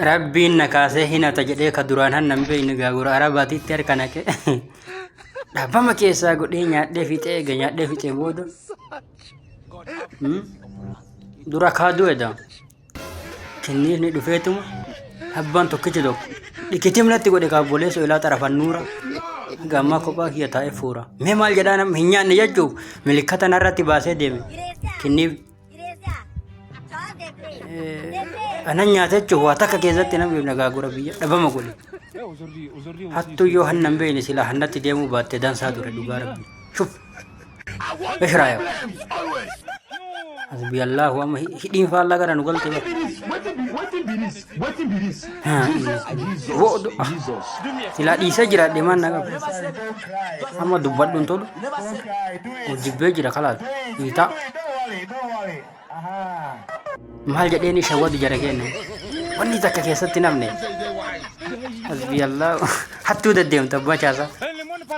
Rabbiin na kaasee hinata jedhee ka duraan hanna hin beekne gaagura arabaatitti harka naqe. Dhaabama keessaa godhee nyaadhee fixee eega nyaadhee fixee booda. Dura kaaduu eda. Kinniifni dhufeetuma abbaan tokkichi tokko dhikitim natti godhe kaabboleessoo ilaa xarafannuura. Hanga ammaa kophaa kiyya taa'ee fuura. Mee maal jedhaa namni hin nyaanne jechuuf milikkata narratti baasee deeme. Kinniif anan nyaata jechuuf waa takka keessatti namni nagaa gura biyya dhabama godhe. Hattuu yoo hanna hin beekne silaa hannatti deemuu baatte dansaa ture dhugaa rabbi. Shuf. Beshraaya. Hasbi Allahu amma hidhiin faallaa gara nu galte bara. Silaa dhiisee jiraadhe maan na qaba. Amma dubbadhu hin tolu. Jibbee jira kalaas. Hiitaa. Maal jedheen shawwadu jara keenya. Wanni takka keessatti namne. Hasbi Allahu. Hattuu deddeemta abbaa caasaa.